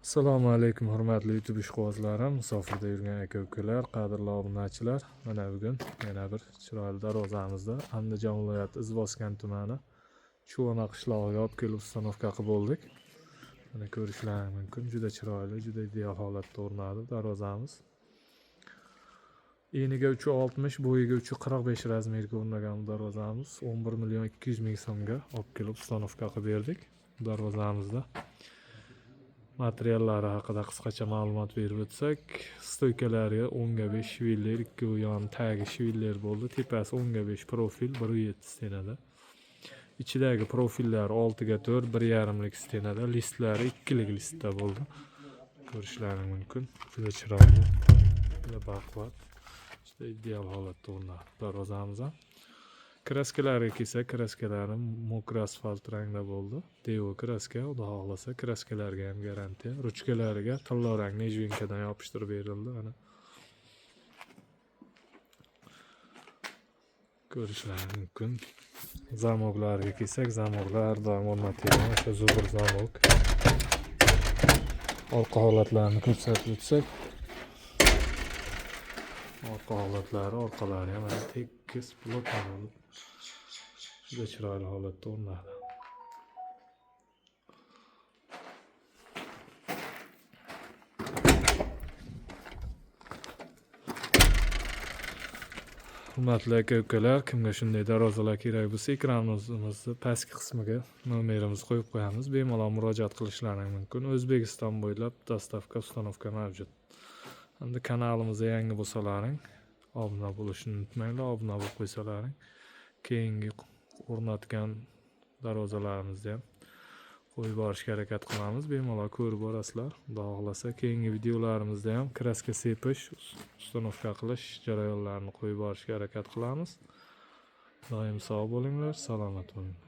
Assalomu alaykum, hurmatli YouTube ishqibozlarim, musofirda yurgan aka-ukalar, qadrli obunachilar. Mana bugun yana bir chiroyli darvozamizda Andijon viloyati Izboskan tumani Chuvona qishlog'iga olib kelib установка qilib bo'ldik. Mana ko'rishlaring mumkin, juda chiroyli, juda ideal holatda o'rnadi darvozamiz. Eniga 3.60, bo'yiga 3.45 razmerga o'rnagan bu darvozamiz 11 million 200 ming so'mga olib kelib установка qilib berdik. Darvozamizda materiallari haqida qisqacha ma'lumot berib o'tsak, stoykalari 10 ga 5 швеллер, ikki yon tagi швеллер bo'ldi, tepasi 10 ga 5 profil, 1.7 стена da. Ichidagi profillari 6 ga 4, 1.5lik стена da, listlari ikkilik listda bo'ldi. Ko'rishlaring mumkin. Juda chiroyli, juda baquvvat, juda ideal holatda o'rnadi darvozamiz ham. Краска lariga kelsak, краска lari мокрый asfalt rangda bo'ldi. Devo краска, xudo xohlasa, краска larga ham garantiya. Ruchkalariga tillo rang нежвинка dan yopishtirib berildi. Mana ko'rishlaring mumkin. Замок lariga kelsak, замок lar har doim o'rnatilgan o'sha Zubr замок. Orqa holatlarini ko'rsatib o'tsak, orqa holatlari, orqalari ham mana tekis плотно bo'lib, juda chiroyli holatda o'rnadi. Hurmatli aka-ukalar, kimga shunday darvozalar kerak bo'lsa, ekranimizni pastki qismiga nomerimizni qo'yib qo'yamiz. Bemalol murojaat qilishlaring mumkin. O'zbekiston bo'ylab доставка, установка mavjud. Endi kanalimizga yangi bo'lsalaring, obuna bo'lishni unutmanglar. Obuna bo'lib qo'ysalaring, keyingi o'rnatgan darvozalarimizni ham qo'yib borishga harakat qilamiz. Bemalol ko'rib borasizlar. Xudo xohlasa, keyingi videolarimizda ham краска sepish, установка qilish jarayonlarini qo'yib borishga harakat qilamiz. Doim sog' bo'linglar, salomat bo'linglar.